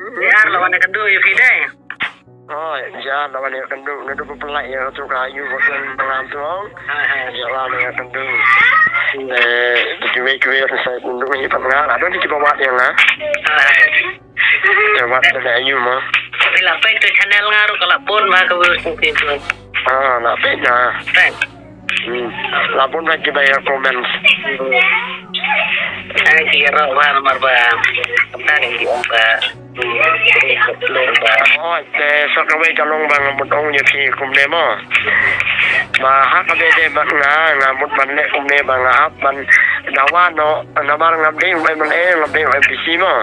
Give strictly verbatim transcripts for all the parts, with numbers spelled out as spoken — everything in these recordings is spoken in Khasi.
Ïa la wan ïakynduh ïa phi dei. Oh, ïa la wan ïakynduh. Naduh ba pynlait ïa tu ka ïu ba khlem pynlam tu. Hai, hai. Ïa la wan ïakynduh. Eh, tu kiwei kiwei ruh sa ïakynduh ïa pynlait. Aduh ni kiba wad ïa nga. Hai. Ïa wad ïa la ïa ïu ma. Phi la peit tu channel nga ruh ka la bun ma ka views tu phi tu. Ah, la peit na. Peit. Hmm. La bun ba kiba ïa comment. Ai ki ïaroh ba namar ba. Kumta ki ong ba. Oi, te sa kawei ka long ba nga mut ong ïa phi kumne mo. Ba ha kaba ïadei bad nga, nga mut ban leh kumne ba nga hap ban dawa noh, namar ngam dei u M L A, ngam dei u M D C mo.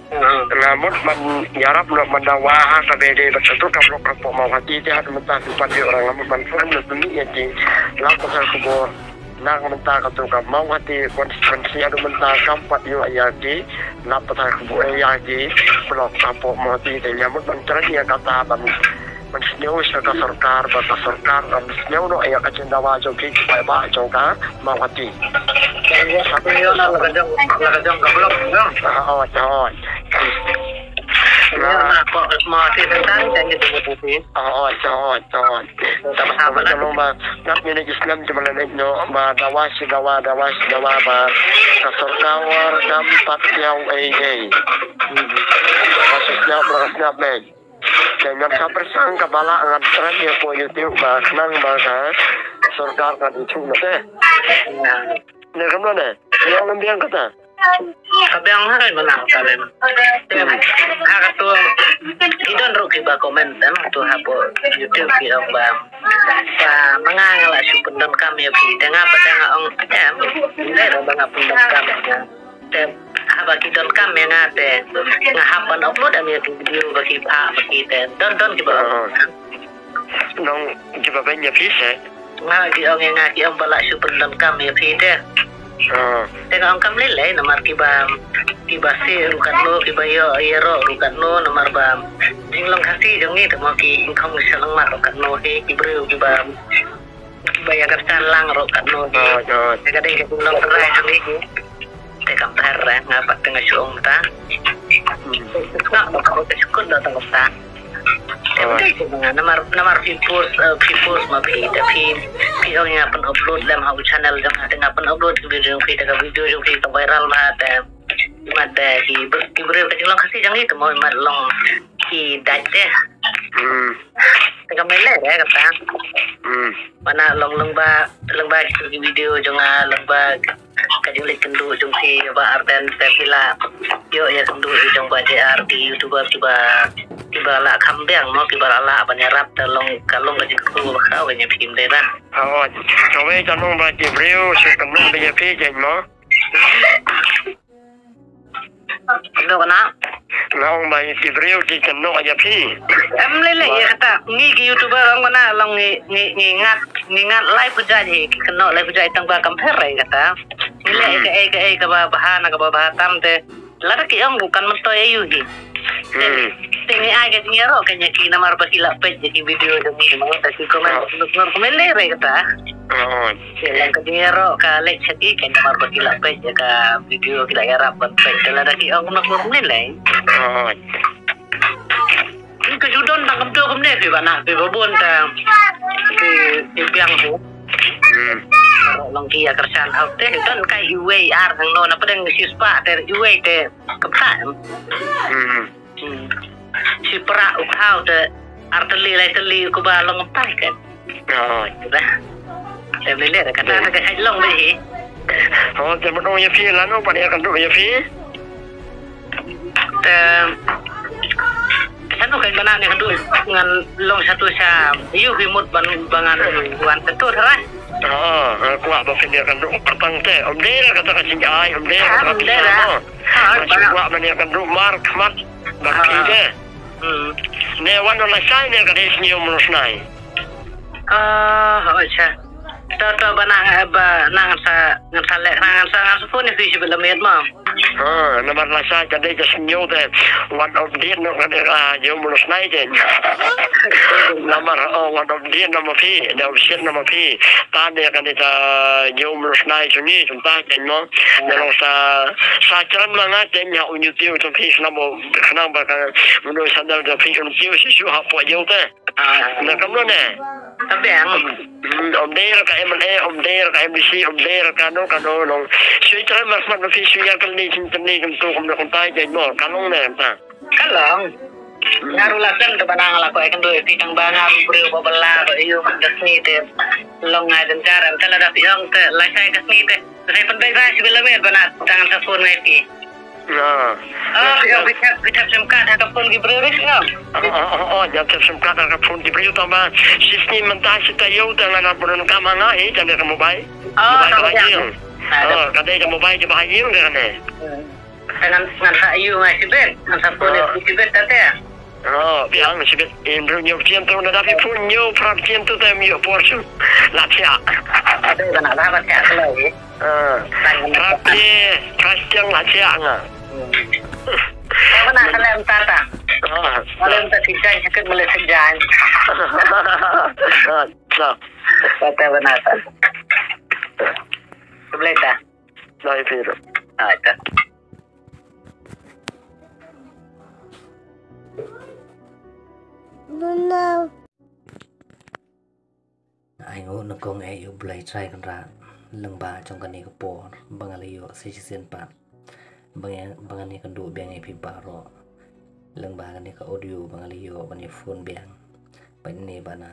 Nga mut ban ïarap noh ban dawa ha kaba ïadei bad katu ka block hapoh Mawhati te haduh mynta ki pat ïoh ra nga mut ban kren noh pynmih ïa ki. Lap ba ka khubor. Na ka mynta katu ka Mawhati constituency haduh mynta kam pat ïoh ïa ki. Lap ba ka khubor ïa ki. Block hapoh Mawhati te nga mut ban kren ïa kata ban ban sngew sha ka sorkar, ba ka sorkar ban sngew noh ïa ka jingdawa jong ki, ki paidbah jong ka Mawhati. Ka ïoh na la ka jong, la ka jong ka block, jong. Ah, oh, oh. Ïoh na ko Mawhati tentang jong ki tu tu. Ah, oh, oh, oh. Tama ha ba la. Tama ba. Ngat ni ki snem jong la nek no ba dawa shi dawa, dawa shi dawa ba ka sorkar kam pat ïoh ei ei. Ka sorkar ba ka snap ei. Te ngan sa pyrshang kaba lah ngan try ïa poi YouTube ba khnang ba ka sorkar kan ithuh noh te. Ne kumno ne? Ïa ong biang kata. Ka biang ha ka mana ka le. Ha ka tu i don ruh kiba comment em tu hapoh YouTube ki ong ba. Ba ma nga nga la shu pyndonkam ïa phi te nga pat nga ong em. Dei ruh ba nga pyndonkam. Te haba ki donkam ïa nga te nga hap ban upload em ïa ki video ba ki phah ba ki te don don kiba. Oh. Nong kiba beiñ ïa phi se. Nga ki ong ïa nga ki ong ba la shu pyndonkam ïa phi te. Oh. Te nga ong kam lei lei namar kiba kiba sih ruh katno kiba ïoh ïaroh ruh katno namar ba jinglong Khasi jong ngi te mo ki ingkhong sha longmat ruh katno hi ki briew kiba Ba ïa ka tang lang ruh katno. Oh, oh. Te ka dei ka jinglong trai jong ngi. Te kam pher eh, nga pat te nga shu ong ta. Nga ba ka ong te shu kut da tang ta. Te oh. Te nga namar namar phi post, eh, phi post ma phi te phi phi ong nga pyn upload lem ha u channel jong nga te nga pyn upload ki video jong phi te ka video jong phi ka viral ma te. Mat da ki ber-, ki briew ka jinglong Khasi jong ngi te mo mat long ki dait te. Hmm. Te ka mele re kata. Hmm. Mana long long ba long ba ki video jong nga long ba ka jingleh kynduh jong ki ba arden te phi la. Ïoh ïa kynduh jong ba J R ki YouTuber kiba kiba la kham biang mo kiba la la ban ïarap te long ka long ka jingkyrkhu ba ka wen ïa phim te ba. Oh, kawei ka long ba ki briew shu kynduh ba ïa phi jeng mo. Kynnoh na. Nga ong ba ki briew ki kynnoh ïa phi. Em lei lei ïa kata ngi ki YouTuber ong na long ngi ngi ngi ngat ngi ngat lai pujai hi ki kynnoh lai pujai tang ba kam pher ïa kata. Ngi leh hmm. Ka ei ka ei ka ba bha na ka ba bha tam te. Lada ki ong bukan mentoi ayu hi. Hmm. Te ngi ai ka jingïaroh ka nya ki namar ba ki la peit ïa ki video jong ngi mo ta ki comment. Oh. Ngi comment lei lei kata. Oh. Ïa, lang ka jingïaroh ka leh sha ki ka namar ba ki la peit ïa ka video ki la ïarap ban peit. Te lada ki ong kumno kumno lei. Oh. Ka ju don tang kumto kumne phi ba na phi ba bun ta. Phi phi biang tu. Hmm. Long ki ïa kyrshan hok te don kai iwei ar hangno na pdeng si spah te iwei te kumta. Hmm. Hmm. Shi pra u khau te ar tylli lai tylli u kba long tai kan. Oh. Te mele ka ta ka hai long be hi. Oh, te mo ïa phi la no pa ïa kan du ïa phi. Te sanu kan mana ne kan du ngan long satu sa yu ki mut ban bangan wan tetu sarai. Oh, kwah ba phi ïa kan du patang te. Om de ka ta ka sing ai, om de ka ta ka sing ai. Ha, kwah ban ïa kan du mar khmat. Bang ah. Ki de. Hmm. Ne wan la sai ne ka de sini umur snai. Ah, oh, acha. To to ba nang ba nang sa ngan sa lek nang sa ngan sa phone ni fi si bela met ma. Ha, namar la sa ka dei ka sngew te. Wan update noh ka dei ka jong u Mano Snai te. Namar, oh, wan update noh ma phi, da update noh ma phi. Ta dei ka dei ka jong u Mano Snai jong ngi, jong ta te mo. Da long sa, sa kren ma nga te ha u YouTube jong phi khnang ba, khnang ba ka u Mano Snai jong phi jong phi shu shu hapoh jong te. Ah. Na kam no ne? Ka biang. Hmm, ym dei ka M L A, ym dei ka M D C, ym dei ka no ka no long. Shu ïa trai mar smat ma phi shu ïa kylli jingkylli kumtu kumno kumtai jait mo. Ka long ne ta. Ka long. Nga ruh la kren te ba nang la ko ai kynduh ïa phi tang ba nga ruh briew ba bylla ba ïoh man ka sngi te. Long nga jynjar em te lada phi ong te la shai ka sngi te. Te pynbeit ba shi bit la miet ba na tang sa phone ngai phi. Nga. Oh, phi ong phi thep, phi thep sim card ha ka phone ki briew ri phi ong. Oh, oh, oh, oh, jam thep sim card ha ka phone ki briew tang ba shi sngi mynta shi taïew te nga na pyndonkam ha nga hi jam ïa ka mobile. Oh, mobile tang ba ha ïing. Ah, ka dei ka mobile ba ha ïing de kane. Hmm. Te ngan, ngan sa ïoh nga shibit, ngan sa phone ïa phi shibit ta te. Oh, biang shibit. In briew ñiew pynshai tu na da phi phone ñiew phra pynshai tu te ym ïoh por shu. La thiah. Ade ba na da ba thiah kloi. Ah. Phra pynshai, phra pynshai la thiah nga. Hmm. Ba na ka lem ta ta. Ah. Ba lem ta si jan, sakit mele si jan. Ah, sa. Ba ta ba na ta. Boleh ta. Dai phi ruh. Ah, ta. Ai nguh nyngkong eh ïa U Blei Trai Kynrad lyngba jong kane ka por ba nga la ïoh sa shisien pat ba nga, ba ngan ïakynduh biang ïa phi baroh lyngba kane ka audio ba nga la ïoh ban ïa phone biang. Bad ine ba na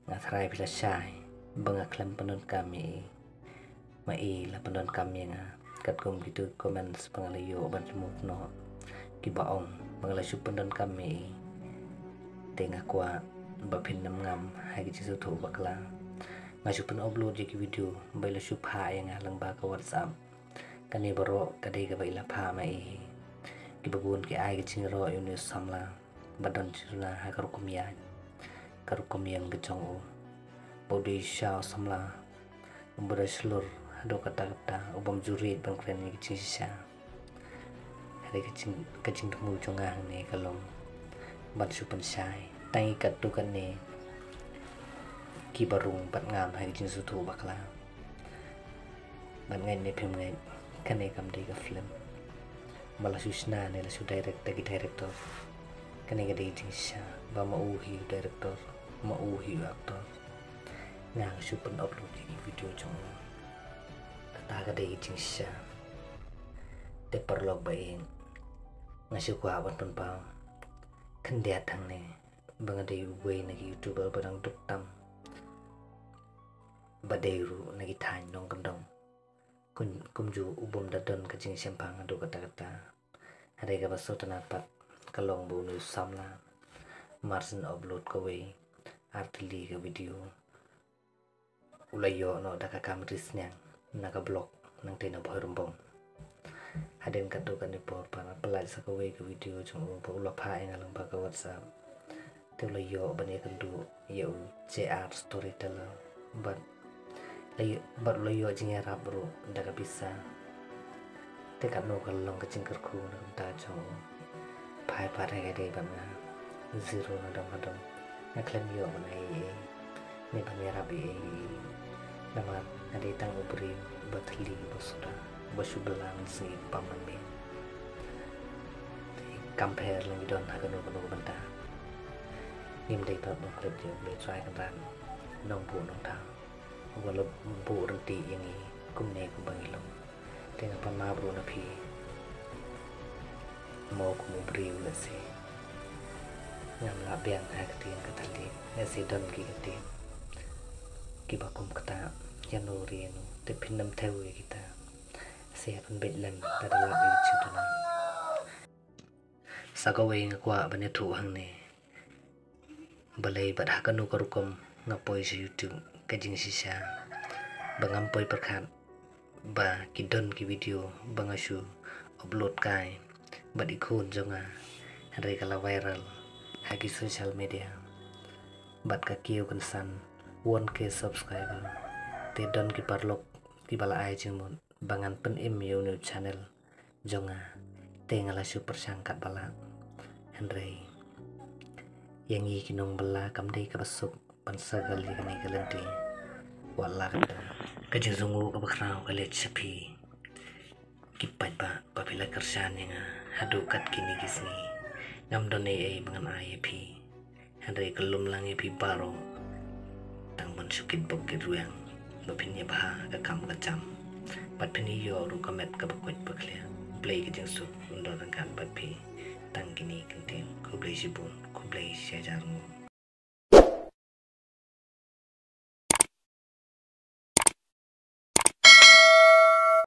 Nga tharai phi la shai ba nga khlem pyndonkam ïa i. Ma i la pyndonkam ïa nga katkum kitu comments ba nga la ïoh ban sngewthuh noh kiba ong ba nga la shu pyndonkam ïa i. Te nga kwah ba phin ym ngam ha ki jingsngewthuh bakla. Nga shu pyn upload ïa ki video ba i la shu phah ïa nga lyngba ka WhatsApp. Kane baroh ka dei kaba i la phah ma i. Kiba bun ki ai ki jingïaroh ïa une u samla ba don jingduna ha ka rukom ïaid, ka rukom ïeng ka jong u. Ba u dei u sha u samla uba dei shlur haduh katta katta, u bym ju rit ban kren ïa ki jingshisha. Hynrei ka jing, ka jingthmu jong nga hangne ka long ban shu pynshai tang ïa katto katne kiba rung bad ngam ha ki jingsngewthuh bakla. Bad ngeit ne phim ngeit, kane kam dei ka film ba la shu shna ne la shu direct da ki director. Kane ka dei jingshisha ba ma u hi u director, ma u hi u actor. Nga nga shu pyn upload ïa ki video jong u. Kata ka dei jingshisha. Te paralok ba ïeit, nga shu kwah ban pynpaw khyndiat hangne ba nga dei uwei na ki YouTuber ba dang duk tam ba dei ruh na ki thaiñ nongkyndong. Kum, kumjuh u bym da don ka jingshemphang haduh katta katta. Hynrei kaba sngewtynnat pat ka long ba une u samla mar shen upload kawei ar tylli ka video u la ïoh noh da ka kam ri sniang na ka block nangtei na Bhoirymbong. Hadien katto katne por pat nga pynlait sa kawei ka video jong u ba u la phah ïa nga lyngba ka WhatsApp. Te u la ïoh ban ïakynduh ïa u J R Storyteller bad la ïoh, bad u la ïoh jingïarap ruh da ka pisa. Te katno ka long ka jingkyrkhu na ka bynta jong u. Phai pat ha ka dei bad nga zero na dong ha dong. Nga khlem ïoh ban ai ei ei ne ban ïarap ei ei. Namar nga dei tang u briew uba thylli uba suda uba shu bylla mynsngi bam mynmiet. Te kam pher lane don ha kano kano ka bynta. Ngim dei pat ban klet ïa U Blei Trai Kynrad Nongbuh Nongthaw uba la buh ryntih ïa ngi kumne kumba ngi long. Te nga pan map ruh na phi mo kum u briew lehse ngam lah biang ha ka ktien ka thylliej lehse don ki ktien kiba kum kata ïano re ïano te phin ym thew ïa kita. Sa pynbeit lem da da lap ïa ka jingtuna. Sa kawei nga kwah ban ïathuh hangne. Balei bad ha kano ka rukom nga poi sha YouTube ka jingshisha ba ngam poi pyrkhat ba ki don ki video ba nga shu upload kai bad i khun jong nga, hynrei ka la viral ha ki social media bad ka kiew kynsan one K subscriber. Te don ki paralok kiba la ai jingmut ba ngan pynim ïa une u channel jong nga, te nga la shu pyrshang katba lah. Hynrei ïa ngi ki nongbylla kam dei kaba suk ban struggle ïa kane ka lynti. Wat la kata, ka jingsngewnguh kaba khraw ka leit sha phi. Ki paidbah ba phi la kyrshan ïa nga haduh kat kine ki sngi. Ngam don ei ei ba ngan ai ïa phi. Hynrei ka lum lang ïa phi baroh. Tang ban shu kit bok kit rwiang ba phin ïa bha ka kam ka jam. Bad phin ïoh ruh ka met kaba koit ba khlieh. Blei ka jingsuk un don ryngkat bad phi tang kine ki ktien. Khublei shibun, khublei shihajar nguh.